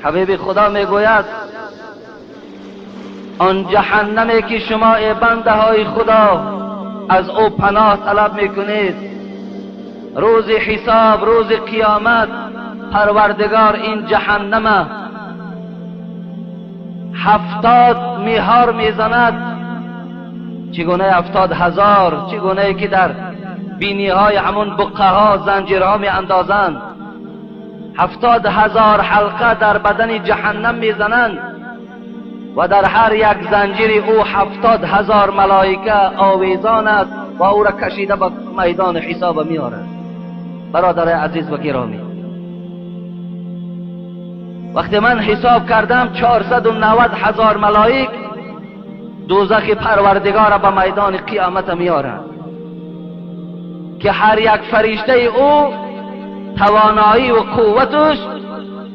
حبیب خدا میگوید آن جهنمی که شما ای بنده های خدا از او پناه طلب میکنید، روز حساب، روز قیامت، پروردگار این جهنم 70 میهار میزند. چگونه 70,000؟ چگونه که در بینی های همون بقه ها زنجیرها می اندازند. 70,000 حلقه در بدن جهنم میزنند و در هر یک زنجیر او 70,000 ملائکه آویزان است و او را کشیده به میدان حساب میآورند. برادر عزیز و گرامی، وقتی من حساب کردم 490,000 ملائک دوزخ پروردگار را به میدان قیامت میآورند که هر یک فرشته او توانایی و قوتش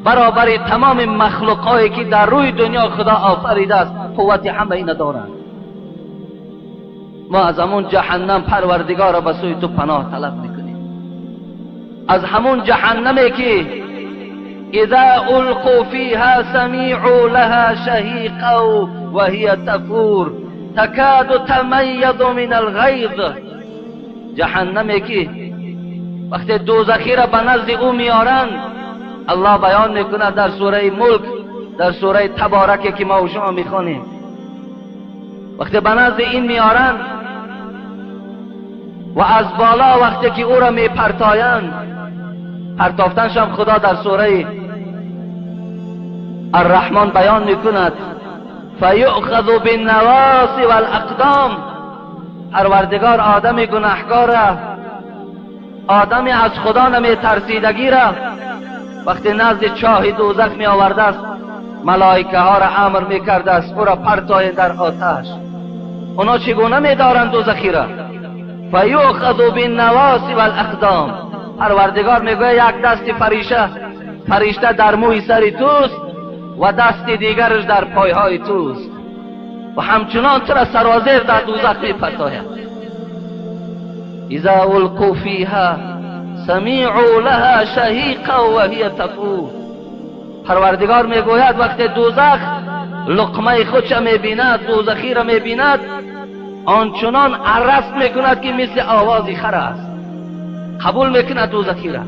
برابر تمام مخلوقهایی که در روی دنیا خدا آفریده است، قوت همه اینا دارند. ما از همون جهنم پروردگار را به سوی تو پناه طلب میکنیم، از همون جهنمی که اذا القوا فيها سمعوا لها شهيقا وهي تفور تكاد تميز من الغيظ. جهنمی که وقتی دوزخی را به نزد او میارند، الله بیان میکند در سوره ملک، در سوره تبارک که ما و شما میخوانیم، وقتی به نزد این میارند و از بالا وقتی که او را میپرتایند، پرتافتنش هم خدا در سوره الرحمن بیان میکند، فیؤخذ بالنواصی والاقدام. پروردگار آدم گناهکار را، آدمی از خدا نمیترسیدگی را وقتی نزد چاه دوزخ می آورده است، ملائکه ها را امر میکرده است او را پرتاین در آتش. اونا چگونه میدارند دوزخی را؟ فیؤخذ بالنواصی والاقدام. پروردگار میگوید یک دست فرشته در موی سر توست و دست دیگرش در پایهای توست و همچنان تو را سرازیر در دوزخ میپرتاید. اذا القوا فیها سمعوا لها شهیقا وهی تفور. پروردگار میگوید وقتی دوزخ لقمه خودش میبیند، دوزخی را میبیند، آنچنان عرس میکند که مثل آواز خر است، قبول میکند دوزخی را.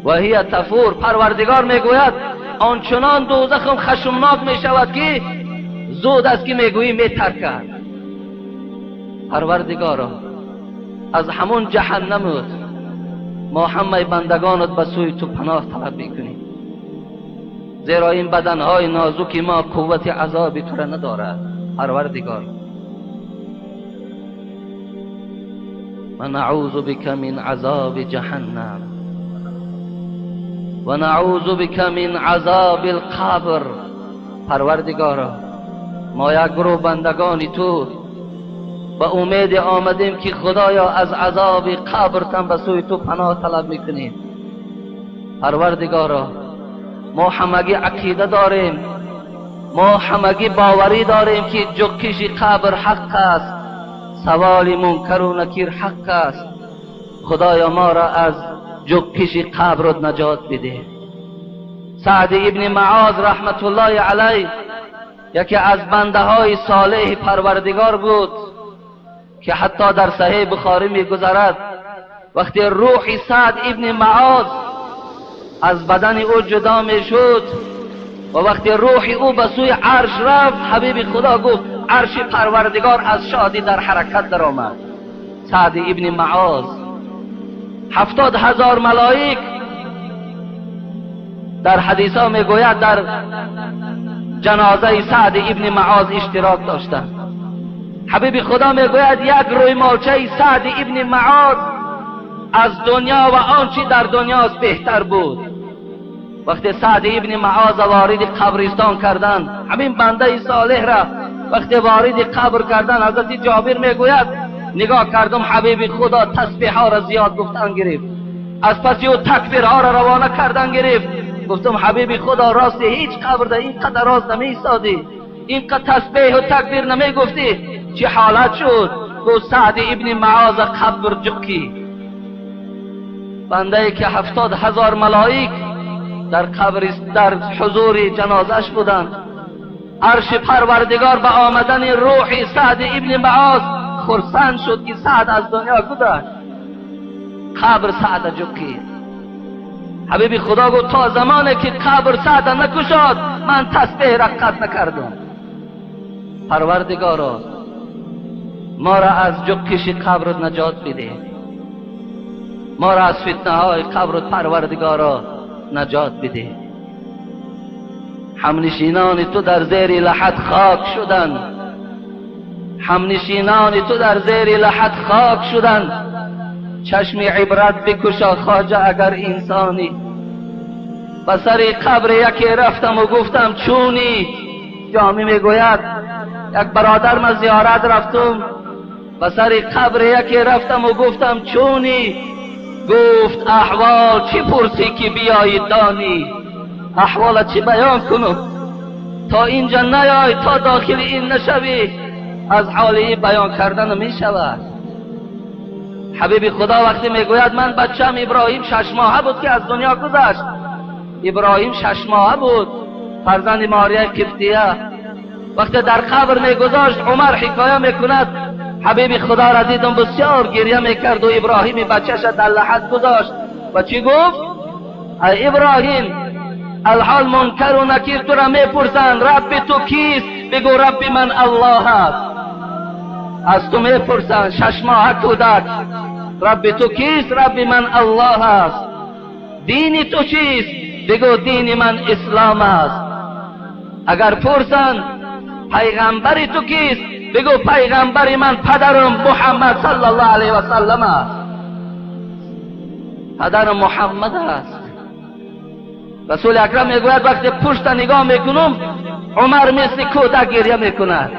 و هی تفور. پروردگار میگوید آنچنان دوزخم خشمناک میشود که زود است که میگویی میترکد. پروردگارا از همون جهنمت ما همه بندگانت به سوی تو پناه طلب میکنیم، زیرا این بدنهای نازک ما قوت عذاب تو را ندارد. پروردگار و نعوذ بک من عذاب جهنم و نعوذ بک من عذاب القبر. پروردگارا ما یک گروه بندگان تو با امید آمدیم که خدایا از عذاب قبر تن به سوی تو پناه طلب میکنیم. پروردگارا ما همگی عقیده داریم، ما همگی باوری داریم که جکش قبر حق است، سوال منکر و نکیر حق است. خدایا ما را از جکش قبر نجات بده. سعد ابن معاذ رحمت الله علیه یکی از بنده های صالح پروردگار بود که حتی در صحیح بخاری میگذرد وقتی روح سعد ابن معاذ از بدن او جدا میشد و وقتی روح او به سوی عرش رفت، حبیب خدا گفت عرش پروردگار از شادی در حرکت درآمد. سعد ابن معاذ 70,000 ملائک در حدیث ها میگوید در جنازه سعد ابن معاذ اشتراک داشتند. حبیب خدا میگوید یک روی مالچه سعد ابن معاذ از دنیا و آنچه در دنیاست بهتر بود. وقتی سعد ابن معاذ وارد قبرستان کردند، همین بنده صالح را وقتی وارد قبر کردند، حضرت جابر میگوید نگاه کردم حبیب خدا تسبیح ها را زیاد گفتن گرفت، از پس او تکبیرها را روانه کردن گرفت. گفتم حبیب خدا راست هیچ قبر در اینقدر راز نمی‌ایستادی، اینقدر تسبیح و تکبیر نمیگفتی، چه حالت شد؟ گفت سعد ابن معاذ قبر جکی، بنده ای که 70,000 ملائک در قبر در حضور جنازش بودند. عرش پروردگار به آمدن روح سعد ابن معاذ خرسند شد که سعد از دنیا گذشت. قبر سعد جقید. حبیب خدا گفت تا زمانی که قبر سعد نکشاد من تسبیح را قطع نکردم. پروردگارا ما را از جقش قبر نجات بده، ما را از فتنه های قبر پروردگارا نجات بده. همنشینان تو در زیر لحد خاک شدند، همنشینان تو در زیر لحد خاک شدند. چشم عبرت بکشا خواجه اگر انسانی. به سر قبر یکی رفتم و گفتم چونی؟ جامی میگوید یک برادر من زیارت رفتم، به سر قبر یکی رفتم و گفتم چونی؟ گفت احوال چی پرسی که بیایی دانی؟ احوال چی بیان کنم؟ تا اینجا نیای، تا داخل این نشوی، از حال این بیان کردن می شود. حبیب خدا وقتی میگوید من بچم ابراهیم 6 ماهه بود که از دنیا گذشت. ابراهیم 6 ماهه بود، فرزند ماریه قبطیه. وقتی در قبر میگذاشت عمر حکایه میکند حبیب خدا را دیدم بسیار گریه میکرد و ابراهیم بچه‌ش در لحد گذاشت و چی گفت؟ ای ابراهیم، الحال منکر و نکیر تو را میپرسند رب تو کیست؟ بگو رب من الله است. از تو میپرسند 6 ماهه کودک، رب تو کیست؟ رب من الله است. دین تو چیست؟ بگو دین من اسلام است. اگر پرسند پیغمبر تو کیست؟ بگو پیغمبر من پدرم محمد صلی الله علیه و سلم است. پدرم محمد است. رسول اکرم میگوید وقتی پشت نگاه میکنم عمر مثل کودک گریه میکند.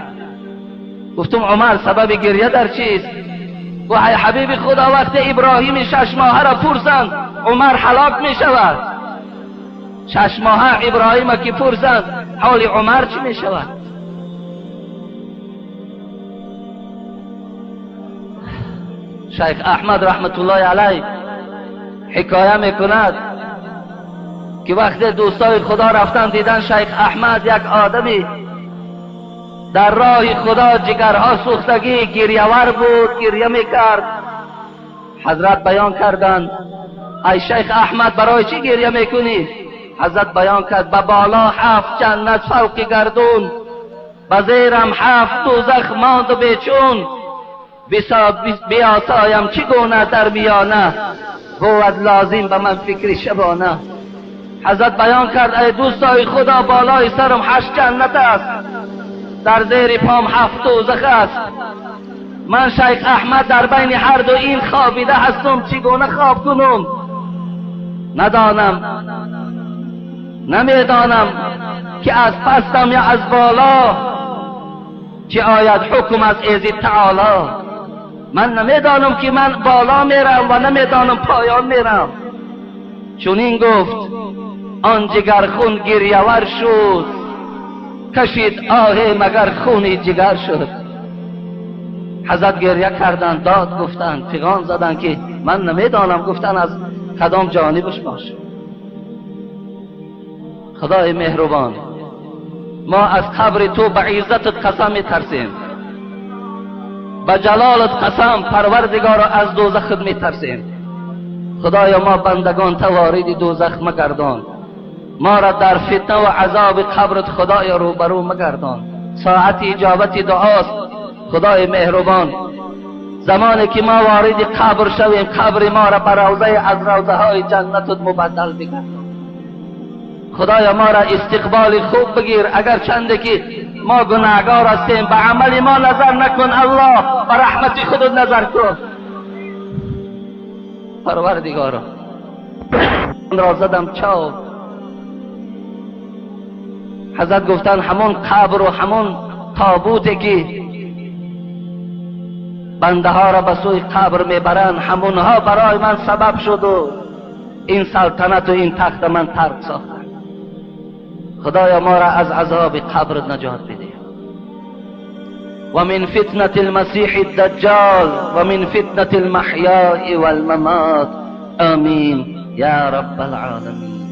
گفتم عمر سبب گریه در چیست؟ گفت ای حبیب خدا، وقتی ابراهیم 6 ماهه را پرسند عمر هلاک میشود. 6 ماهه ابراهیم که پرسند حال عمر چی میشود؟ شیخ احمد رحمت الله علیه حکایه میکند که وقتی دوستای خدا رفتن دیدن شیخ احمد یک آدمی در راه خدا جگرها سوختگی گریه‌ور بود، گریه میکرد. حضرت بیان کردند ای شیخ احمد برای چی گریه میکنی؟ حضرت بیان کرد به بالا 7 جنت فوق گردون، به زیرم 7 دوزخ ماند و بیچون، بیاسایم چگونه در میانه، بود لازم به من فکر شبانه. حضرت بیان کرد ای دوستای خدا، بالای سرم 8 جنت است، در زیر پام 7 دوزخ است، من شیخ احمد در بین هر دو این خوابیده هستم، چگونه خواب کنم؟ ندانم، نمیدانم که از پستم یا از بالا چه آید حکم از ایزی تعالی. من نمیدانم که من بالا میرم و نمیدانم پایان میرم. چون این گفت آن جگر خون گریه‌ور شد، کشید آه مگر خونی جگر شد. حضرت گریه کردند، داد گفتند، فغان زدند که من نمیدانم، گفتن از کدام جانبش باشه. خدای مهربان، ما از قبر تو به عزتت قسم میترسیم، به جلالت قسم پروردگار، از دوزخت میترسیم. خدایا ما بندگان تا وارد دوزخ مگردان، ما را در فتنه و عذاب قبرت خدایا روبرو مگردان. ساعت اجابت دعاست خدای مهربان. زمانی که ما وارد قبر شویم قبر ما را به روضه از روضه های جنتت مبدل بگردان. خدایا ما را استقبال خوب بگیر، اگر چنده که ما گناهگار هستیم به عمل ما نظر نکن الله، به رحمت خودت نظر کن. پروردگارا را زدم چاو. حضرت گفتن همون قبر و همون تابوتی که بنده ها را به سوی قبر میبرند همونها برای من سبب شد و این سلطنت و این تخت من ترک ساختن. خدایا ما را از عذاب قبر نجات بده. و من فتنة المسیح الدجال و من فتنة المحیاء والممات، آمین یا رب العالمین.